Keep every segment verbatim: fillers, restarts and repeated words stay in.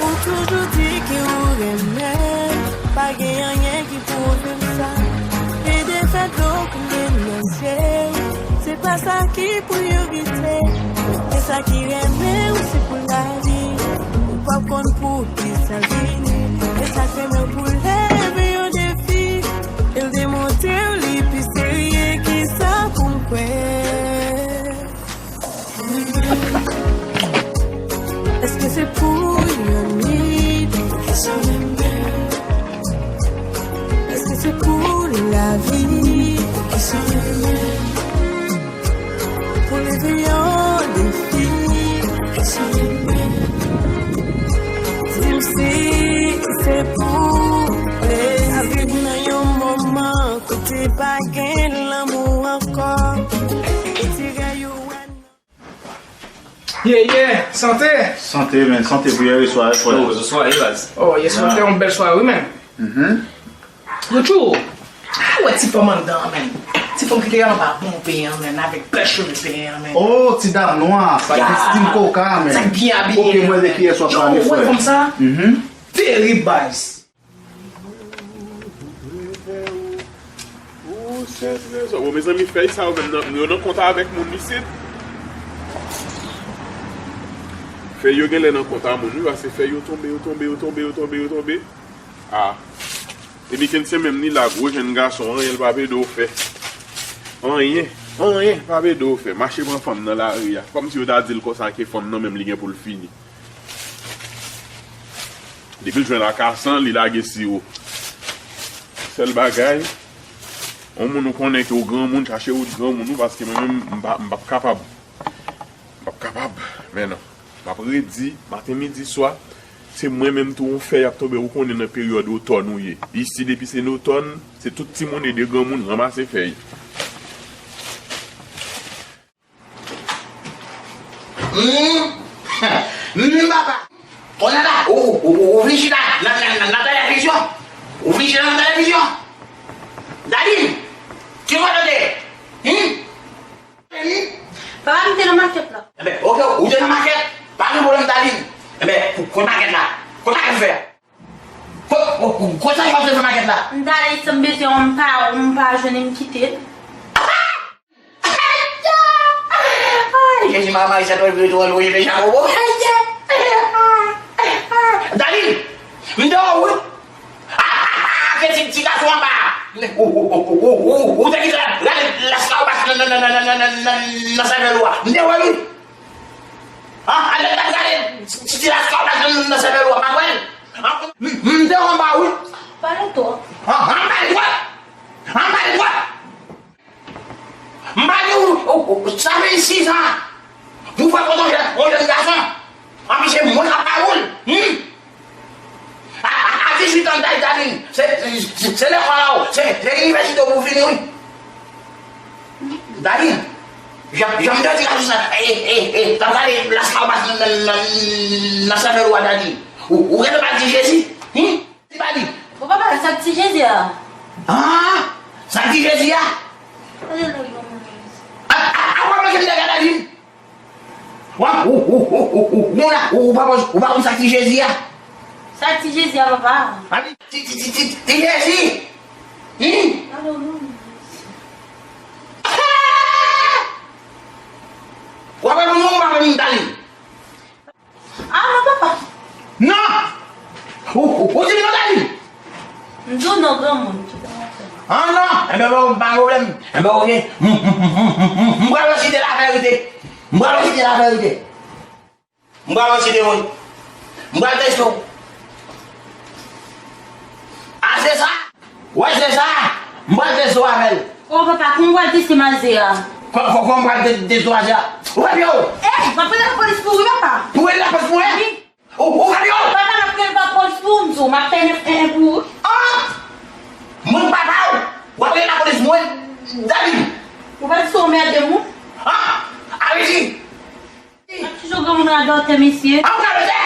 Ou toujou di ke ou renmen m, pa gen anyen ki pwouve m sa. E defèt dlo koule nan zye w, se pa sa ki priyorite. E sa ki renmen w se pou lavi, ou p ap konn pou ki sa l vini. E sa k renmen w pou leve yon defi, e l demontre w li pi serye ki sa pou m kwè. Èske se pou yon nwit? Èske se pou lavi? Pou leve yon defi? Di m si se pou w vle viv nan yon moman kote pa gen lanmou ankò. Retire yo wè. Ye, ye, sante. Sante, men sante pou yè swa, frè. Oh, swa, ye baz. Oh, yè swa te yon bèl sware, wi, men. Mhm. Yo tjou. Ah, wè ti fanm anndan an, men. Ti fanm ki te anba bon pen an, men, avèk bèl cheve pen an, men. Oh, ti dam nwa, sa ki stil koka, men. Sa k byen abiye. Ok, mwen, men, kiyès w ap pale, frè. Yo, wè fanm sa? Mhm. Terib, baz. Ou se trezò. Bon, mezanmi, fèy sa yo menm nan, yo nan konta avèk moun isit. Fèy yo genlè nan konta moun, wi, paske fèy yo tonbe, yo tonbe, yo tonbe, yo tonbe, yo tonbe. Ah. E Mickensen menm li la, gwo jenn gason, anyen l p ap ede w fè. Anyen, anyen p ap ede w fè. Mache pran fanm nan lari a. Kòmsi yo ta di l konsa ke fanm nan menm li gen pou l fini. Depi l jwenn akasan, li lage siwo. Sèl bagay, yon moun ou konnen ke w granmoun, chache wout granmoun ou, paske mwen menm, m pa, m p ap kapab. M p ap kapab, men non. M ap redi, maten, midi, swa, se mwen menm tou yon fèy ap tonbe, ou konnen nan peryòd otòn ou ye. Isi, depi se notòn, se tout timoun ede granmoun ranmase fèy. Hmm. Hmm, papa. Konata, ou, ou, ou, ou vin chita nan, nan, nan, nan televizyon. Ou vin chita nan televizyon. Daddy, ki kote w te ye? Hmm? Hmm? Papa, m te nan makèt la. Enben, ok, ou te nan makèt. Pa gen pwoblèm, Daddy. Enben, kote makèt la? Kote makèt fè? Ko-, ko-, ko-, kote sa w te fè makèt la? M t ale, m bezwen yon, m pa, m pa jwenn, m kite l. Ay, Jezi, manman, Jezi, Jezi, Jezi, Jezi, Jezi, Jezi. Daddy, m deyò, wi. Ah, ah, ah, ke ti, ti gason anba. Ou, ou, ou te kite l ap gade lèskawbas nan, nan, nan sèvèl ou a. M deyò, wi. Ah, ale gade, gade ti, ti lèskawbas nan, nan sèvèl ou a, pa kwè l. Ah, m, m deyò anba, wi. Pale twòp. Ah, ah, pale twòp. Ah, pale twòp. M pa di w, w, w, sa fè sis an pou w fè kot yon jèn, yon jèn gason. Anpi se mwen k ap ba ou l. Hmm? A, a, a dizuit an, Daddy, se, se, se lekòl la, w, se, se inivèsite w pou w fini, wi. Daddy, jan, jan m te di gason sa, e, e, e, t ap gade lèskawbas nan, nan, nan, nan sèvèl ou a, Daddy. Ou, ou gentan pa di Jezi? Hmm? Ti Daddy. Bon, papa, sa k ti Jezi a? Ah, sa k ti Jezi a? Alelouya, mon Dieu. A, a, a, papa, ke m te gade Daddy. Wa, ou, ou, ou pa konn, ou pa konn sa k ti Jezi a? Sa k ti Jezi a, papa? A, ti, ti, ti, ti, ti Jezi. Hmm? Alelouya, mon Dieu. Wa pa konn, ou pa konn Daddy. Ah non, papa. Non! Ou, ou, ou di m non, Daddy? M di w non, granmoun. Ah non, enben bon, pa pwoblèm. Enben oke. M pral chite laverite. M pral chite laverite. M pral chite wi. M pral teste w. Ah, se sa? Wè, se sa. M pral teste w avè l. O papa, kòman w pral teste manzè a? Kò- kò- Kòman m pral te- teste manzè a? Ou fè pye w? Eh, m ap rele lapolis pou ou wi papa. Pou rele lapolis pou mwen? Wi. Ou, ou fè pye w? Papa, m ap rele lapolis pou ou, m di w, m ap fè en, en, en pou ou. Ah! Mwen papa w, w ap rele lapolis pou mwen? David! Ou pa di se w mède moun? Ah! Arisi! Ap toujou gen moun radòtè, mesye. Ah, ou radòtè!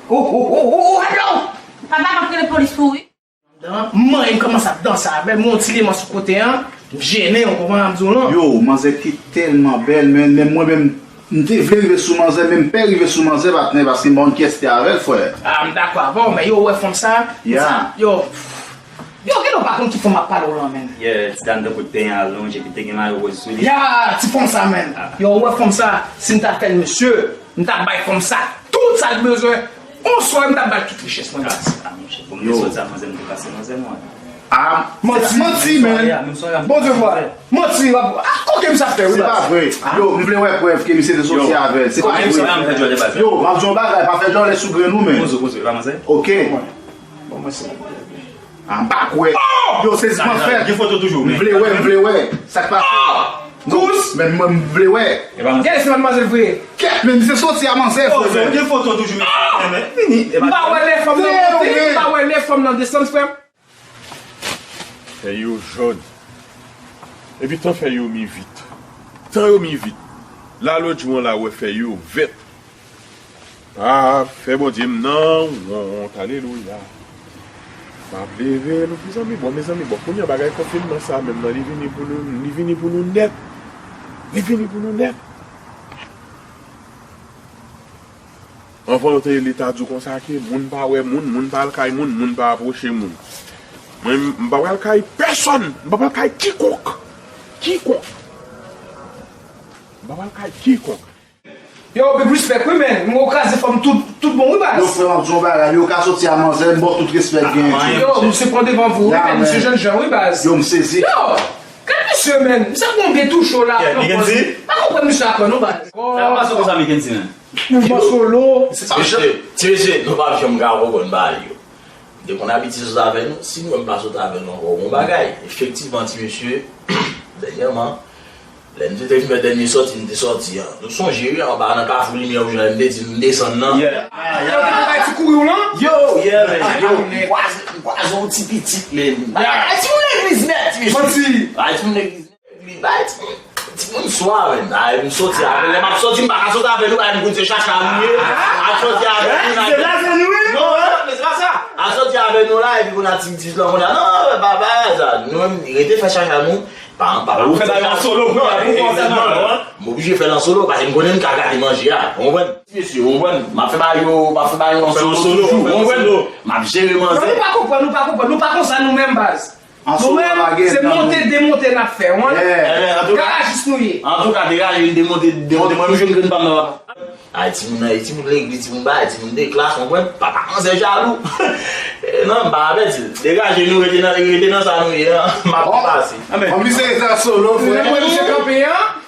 Ou, ou, ou, ou, ou fè pye w? Papa, m ap rele polis pou ou wi. M manyen, m kòmanse ap danse avè l, m wè yon ti leman sou kote an, m jennen, ou konprann sa m di w lan? Yo, manzè ki tèlman bèl, men, men mwen menm, m te vle rive sou manzè, men m pè rive sou manzè, patnè, paske m pa konn kiyès ki te avè l, frè. Ah, m dakò avè w, men yo, ou wè fanm sa? Ya. Yo, yo, genlè w pa konn ki fanm m ap pale w lan, menn. Yeah, ti dam tankou te alonje, epi te gen mayo woz sou li. Ya, ti fanm sa, menn. Ah. Yo, ou wè fanm sa, si m ta fè l, mesye, m t ap bay fanm sa tout sa l bezwen. On sware, m t ap ba l tout richès mwen, baz. Ah, monchè, bon, m te sòti a manzè, m te pase manzè, mwen. Ah, manti, manti, men. Bondye vwa. Manti, w ap, ah, koke m sa fè, wi, baz. Se pa vre. Yo, m vle wè prèv ke misye te sòti avè l. Se pa vre. Yo, m ap di yon bagay, pa fè djòlè sou grenn ou, men. Poze, poze, pa manzè. Oke. Bon, mwen se Ah, m pa kwè. Yo, sezisman fèt. Gen foto toujou, men. M vle wè, m vle wè. Sa k pase? Non, men mwen, m vle wè. Gade si madmwazèl vre. Kèt, men misye soti a manzè, frè. Gen foto toujou, men. Vini. M pa wè lè fanm nan monte, m pa wè lè fanm nan desann, frè m. Fèy yo jòn. Epi tan fèy yo mi vit. Tan yo mi vit. La, lòt jou an la, wè fèy yo vèt. Pa fè Bondye m nan wont, alelouya. M ap leve l, mezanmi, bon, mezanmi, bon, kounye a bagay konfinman sa menm nan, li vini pou nou, li vini pou nou nèt. Li vini pou nou nèt. Anvan yo te, li ta di w konsa ke moun pa wè moun, moun pa al kay moun, moun pa apwoche moun. Mwen, m pa pral kay pèsonn, m pa pral kay kikonk. Kikonk. M pa pral kay kikonk. Yo, big respect, wi, men. M wè w kraze fanm tout, tout bon, wi, baz. Yo, frè m, ap di yon bagay. Yo ka soti a manzè, m ba w tout respè k genyen, too. Yo, misye pran devan vou, wi, men. Misye jèn jan, wi, baz. Yo, m sezi. Yo, gad misye, men. Misye ap gon byen tou cho la. Yeah, Mikensi. Pa konprann misye ap pran, non, baz. Sa ap pase konsa, Mikensi, men. Mouvman solo. Ti mesye, ti mesye, nou pa janm ka konprann bagay yo. M te konn abitye sot avè nou, si nou wè m pa sot avè nou ankò, gon bagay. Efektivman, ti mesye, dènyèman, lè m te, te fin fè dènye sòti, m te sòti an. Nou sonje, wi, anba nan Kafou Limyè Wouj la, m te di nou desann nan. Yeah. Yo, te bay ti kouri w lan? Yo, yeah, man. Yo, m kwaze, m kwaze yon ti pitit, man. Bay timoun legliz nèt, ti mesye. Manti. Bay timoun legliz nèt. Li bay timoun, timoun swa, menn. Ay, m soti avè l. Lè m ap soti, m pa ka soti avè nou, ay, m konn se chacha nou ye. M ap soti avè nou, n a... Se blaze nou ye? Non, non, men se pa sa. A soti avè nou la, epi konn a ti, ti blan konn a, non, pa, pa sa. Nou menm, rete fè chacha nou. Pa, pa, ou fè bagay an solo, non, pou konsènan non, non. M oblije fè l an solo, paske m konnen m ka gate manje a. Ou konprann? Mesye, ou konprann? M ap fè bagay yo, m ap fè bagay yo an solo toujou. Ou konprann? M ap jere manzè. Non, nou pa konprann, nou pa konprann, nou pa konsa nou menm, baz. Nou menm, se monte, demonte n ap fè, wi. Garajis nou ye. Antouka, degaje n demonte, demonte. Mwen, m jwenn grenn pa m nan, papa. Ay, timoun nan, timoun legliz, timoun bagay, timoun de klas, w konprann? Papa manzè jalou. Non, m pa avèti l. Degaje nou, rete nan, rete nan sa nou ye an. M ap pase. Bon, misye rete an solo, frè. Mwen, misye kanpe an.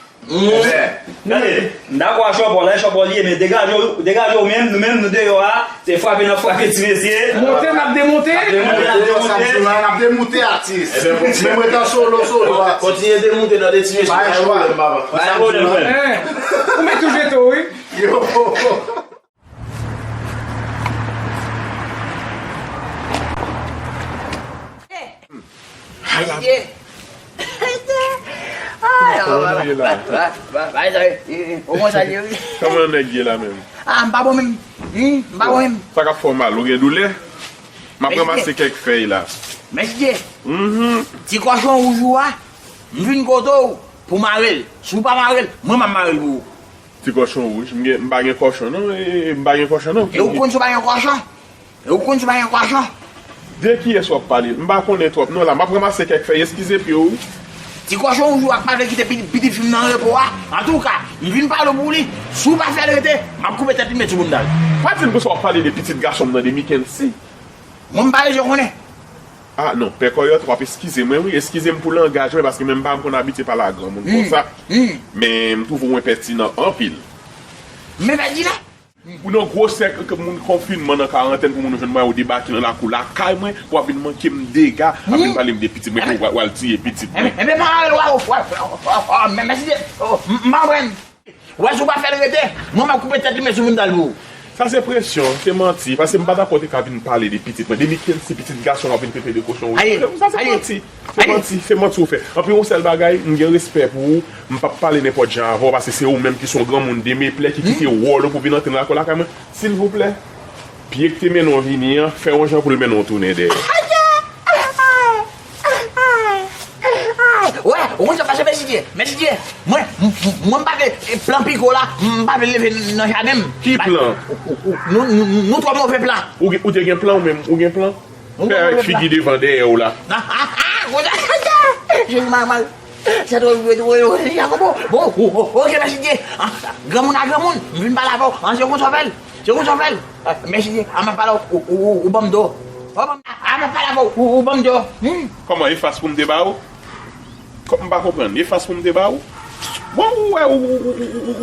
Gade, m dakò ak Chòbòl, e Chòbòl li ye, men degaje w, degaje w menm, nou menm, nou deyò a, se frape n ap frape ti mesye. Monte, n ap demonte. N ap demonte, n ap demonte. N ap demonte atis. Menm rete an solo, solo atis. Kontinye demonte nan de ti mesye, pa gen pwoblèm, papa. Pa gen pwoblèm, frè m. Ou met tou jete w, wi. Yo. Ay, Dye! Ay, Dye! Ay, kòman nèg ye la menm? Ah, m pa bon menm. Hmm, m pa bon menm. Sa k ap fè w mal? Ou gen doulè? M ap ranmase kèk fèy la. Mèsi Dye. Mhm. Ti kòchon wouj ou a, m vin kote w pou mare l. Si w pa mare l, mwen m ap mare l pou ou. Ti kòchon wouj. M gen, m pa gen kòchon non, e, e, m pa gen kòchon non. E ou konn si w pa gen kòchon? E ou konn si w pa gen kòchon? De kiyès w ap pale? M pa konnen twòp non la. M ap ranmase kèk fèy, eskize pye w wi. Ti kòchon wouj ou a k pa vle kite pitit, pitit fi m nan repo a. Antouka, m vin pale w pou li. Si w pa fè l rete, m ap koupe tèt li, m met sou bounda l. Pa di m konsa w ap pale de pitit gason m nan, de Mikensi. Mwen m pa bezwen konnen. Ah non, Pè Kòyòt, w ap eskize mwen, wi. Eskize m pou langaj mwen, paske menm pa m konn abitye pale a granmoun konsa. Men m twouve w enpètinan anpil. Men Fèdina! Ou nan gwosè ke moun konfinman nan karantèn pou moun jwenn mwen, ou debake nan lakou lakay mwen, w ap vin manke m dega, w ap vin pale m de pitit mwen, pou w al tiye pitit mwen. Enben, enben, mèsi de, m pa konprann. Wè, si w pa fè l rete, mwen m ap koupe tèt li, men sou vin dal pou ou. Sa se presyon, se manti, paske m pa dakò te ka vin pale de pitit mwen. Depi kèl se pitit gason w ap vin pete de kochon, wi. Sa se manti. Se manti, se manti ou fè. Anpi yon sèl bagay, m gen respè pou ou, m p ap pale nenpòt jan avè w, paske se ou menm ki se yon granmoun demeplè ki kite wòl ou pou vin antre nan lakò lakay mwen. Silvouplè, pye k te mennen w vini an, fè yon jan pou l mennen w tounen dèyè. Wè, ou konn sa k pase, Mèsidye? Mèsidye, mwen, m, m, mwen m pa vle, e, plan piko la, m pa vle leve nan jaden m. Ki plan? Ou, ou, ou, nou, nou, nou twò move plan. Ou gen, ou te gen plan ou menm? Ou gen plan? Fè avèk figi devan dèyè w la. Jezi, mal, mal. Sa twò, twò, twò, twò, Jacobo. Bon, o, o, oke, mèsidye. Ah, granmoun a granmoun. M vin pale avè w. Ah, se konsa w fè l. Se konsa w fè l. Ah, mèsidye. Ah, m ap pale w. Ou, ou, ou, ou ban m do. Ou ban m, ah, m ap pale avè w. Ou, ou ban m do. Hmm. Kòman, efas pou m te ba ou? Kòm m pa konprann, efas pou m te ba ou? Bon, ou wè, ou,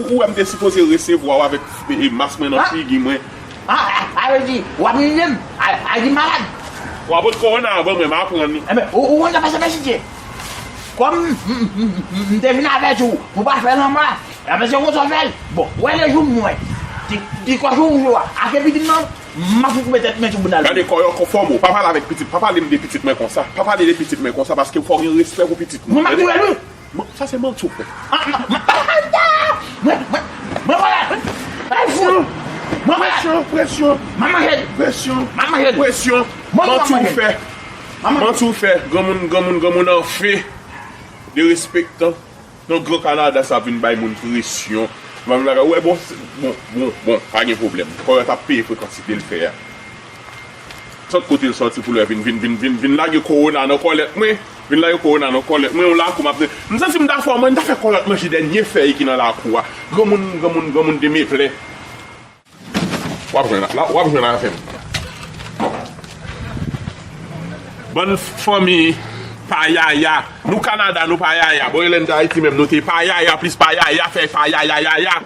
ou wè m te sipoze resevwa w avèk, e, mas mwen nan figi mwen. Ah, ah, sa vle di, w ap niye m, a, a di malad. W ap pot kowona avan mwen, m aprann li. Enben, ou, ou konn sa k pase, mèsidye. Kòm m, m, m, m, m te vin avèti w pou w pa fè lanmò a, enben, se konsa w fè l. Bon, ou wè lejou m wè, ti, ti kòch wouj ou a, ake pitit nan, m ap koupe tèt men sou bounda l. Gade kò yo konfòm ou. Pa pale avèk pitit, pa pale m de pitit mwen konsa. Pa pale de pitit mwen konsa, paske fò w gen respè pou pitit mwen. Mwen m ap touye l, wi. Bon, sa se manti w fè. Ah, m, m, mwen, mwen, mwen kòlè. Ay, fou. Mwen kòlè. Presyon, presyon. M ap manje l. Presyon. M ap manje l. Presyon. Manti w fè. Manti w fè. Granmoun, granmoun, granmoun anfen. Derespektan. Nan Gran Kanada sa vin bay moun presyon. Mwen vin lakay, wè, bon, bon, bon, bon, pa gen pwoblèm. Kòyòt ap peye frekansite l fè a. Sòt kote l sòti pou l vin, vin, vin, vin, vin lage kowona nan kòlèt mwen. Vin lage kowona nan kòlèt mwen, yon lakou m ap, m santi m ta fè, mwen, m ta fè kòlèt manje dènye fèy ki nan lakou a. Granmoun, granmoun, granmoun demeplè. W ap jwenn la, w ap jwenn avè m. Bann fanmi payaya. Nou Kanada, nou payaya. Bon, e lè n te Ayiti menm, nou te payaya, plis payaya, fè payaya, yaya.